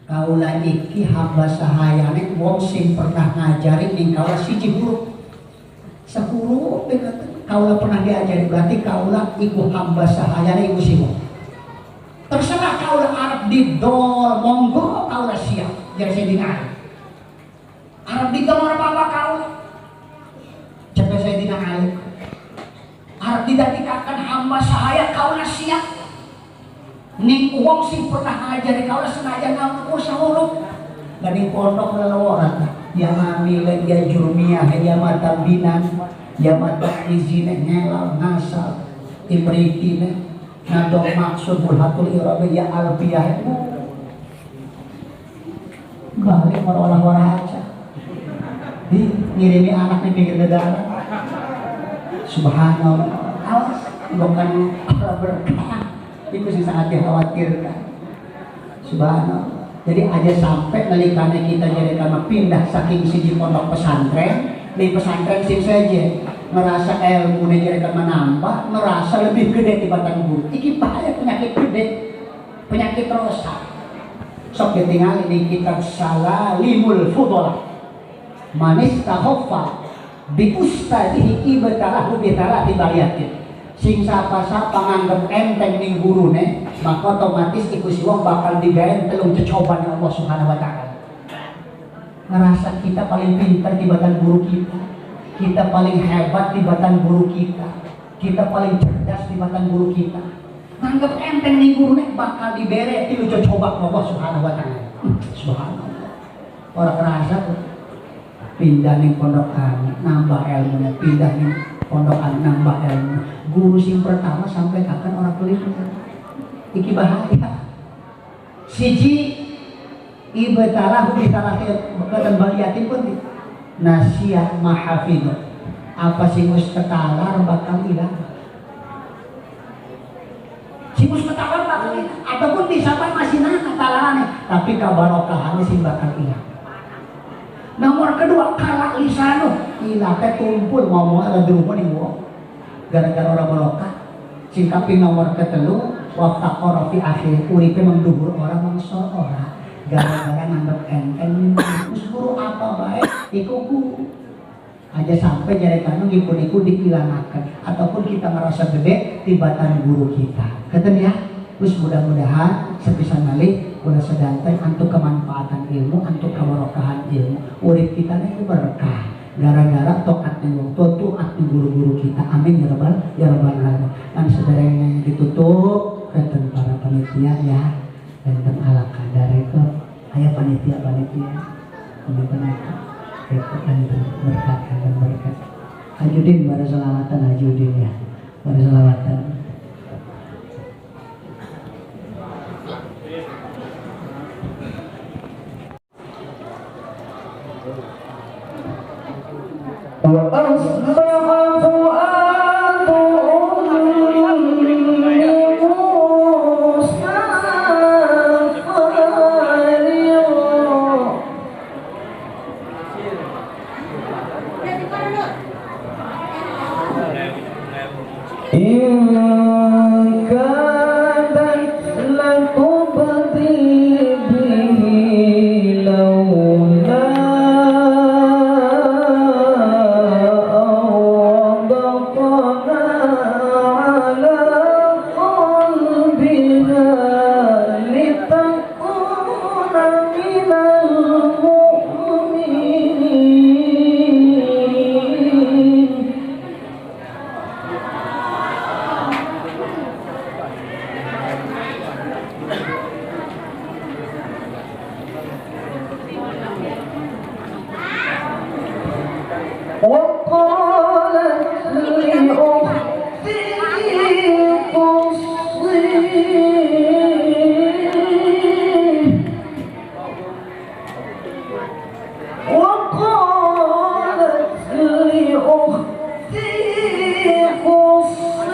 Kaula iki hamba sahayane wong sing pernah ngajari ning kaula siji huruf. Sehuruf kaula pernah diajari, berarti kaula iku hamba sahayane iku si wong. Terserah kaula arep didol monggo kaula siap. Jadi Sayyidina Ali. Arep didol ora apa-apa kaula. Cepe Sayyidina Ali. Arep didadikaken hamba sahaya kaula siap. Ning wong sing pernah ngajari kaula senajan ngaku sahuruf. Lah ning pondok leleworan ya amile ya jurmiyah ya matambinan ya mata izine ngelal ngasal imrikine nado maksud mulhatul irabe ya alfiyah balik orang-orang aja di ngirimi anak di pinggir dalan. Subhanallah, awas bukan berkah itu sih sangat dikhawatirkan. Subhanallah. Jadi aja sampai nalikane kita jadi karena pindah saking siji pondok pesantren di pesantren sing saja ngerasa ilmu jadi karena menambah, ngerasa lebih gede tibatan guru. Iki bahaya penyakit gede, penyakit rosak. Sok ditinggal ini kitab Salalimul Fudolah. Manis tahoffa bi ustadihi ibtalahu bi talati baliatin. Sing sapa-sapa nganggep enteng ning gurune, maka otomatis iku si wong bakal digawe telung cecobaan Allah Subhanahu wa taala. Ngerasa kita paling pintar tibatan guru kita, kita paling hebat tibatan guru kita, kita paling cerdas tibatan guru kita. Nganggep enteng ning gurune bakal dibere tilu coba Allah Subhanahu wa taala. Subhanallah. Ora kerasa tuh. Pindah ning pondokan nambah ilmunya, pindah ning pondokan nambah ilmu. Guru sing pertama sampai kapan orang keliru. Iki bahaya. Siji ibtalahu bitalaqi bekatan baliatin pun nasiah mahafidh. Apa sing wis ketalar bakal ilang. Sing wis ketalar bakal ilang ataupun disapa masih nang ketalarane, tapi kabarokahane sing bakal ilang. Nomor kedua kalak lisanu, ilate tumpul ngomong ada dirumah ning wong. Gara-gara ora barokah. Sing kaping nomor ketelu waftaqara fi akhir uripe mengduhur ora mangsa ora. Gara-gara nganggep enteng wis guru apa bae iku guru. Aja sampai jare kanu ngipun iku diilangaken ataupun kita ngerasa gede tibatan guru kita. Keten ya. Wis mudah-mudahan sepisan malih kula sedanten antuk kemanfaatan ilmu, antuk kebarokahan ilmu. Urip kita ini berkah gara-gara taat ning wong tua, taat ning guru-guru kita. Amin ya rabbal alamin. Dan sederenge ditutup keten para panitia ya. Enten ala kadar itu ayo panitia-panitia itu enten berkat enten berkat. Hajudin bare selawatan Hajudin ya. Bare selawatan. وأصبح فؤاد أم موسى فارغا إن كادت لتبدي به لولا وقالت لأخته قصيه وقالت لأخته قصيه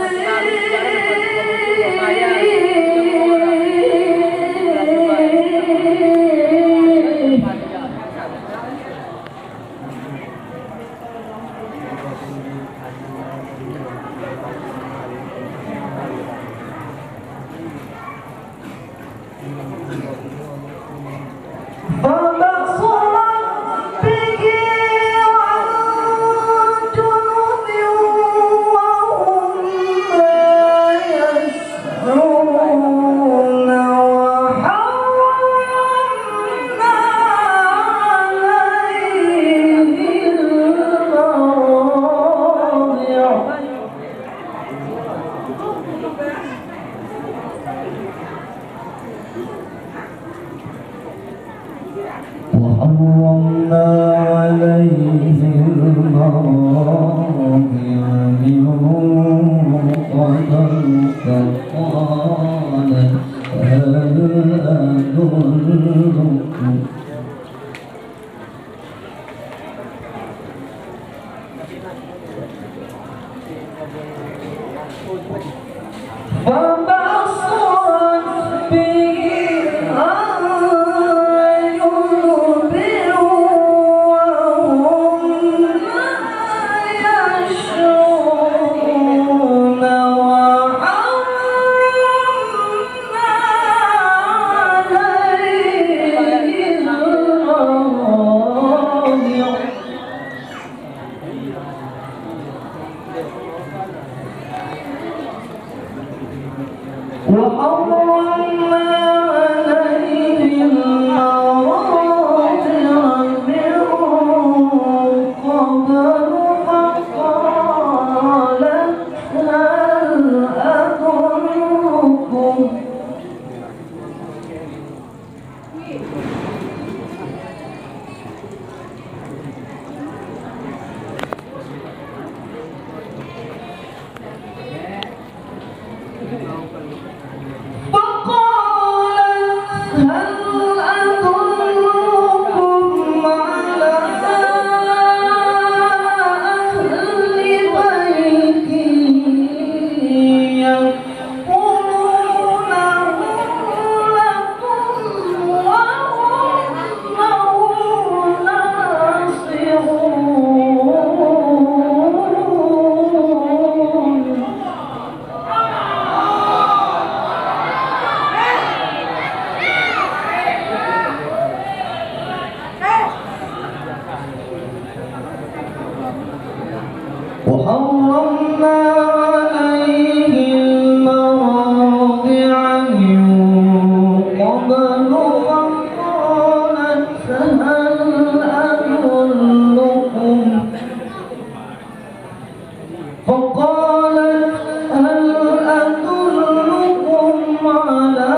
وحرمنا عليه المراضع من قبل فقالت هل أدلكم فبصرت به عن جنب وهم لا يشعرون وحرمنا عليه المراضع وحرمنا عليه المراضع من قبل فقالت هل أدلكم فقالت هل أدلكم على أهل بيت يكفلونه لكم وهم له ناصحون. وحرمنا عليه المراضع من قبل فقالت هل أدلكم فقالت هل أدلكم على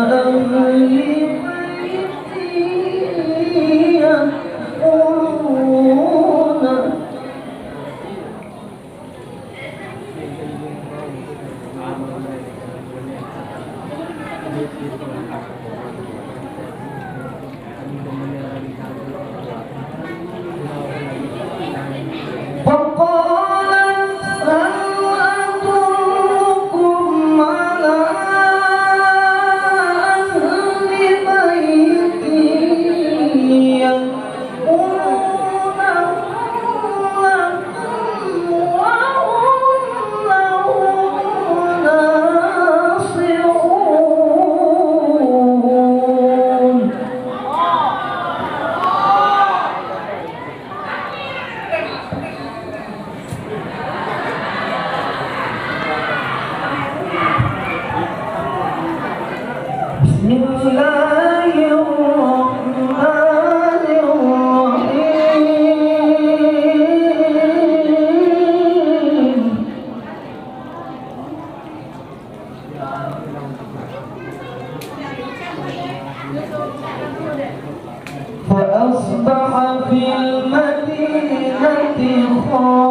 أهل بيت يكفلونه فقالت هل أدلكم على أهل بيت يكفلونه لكم وهم له ناصحون. بسم الله الرحمن الرحيم. فأصبح في المدينة خائفا.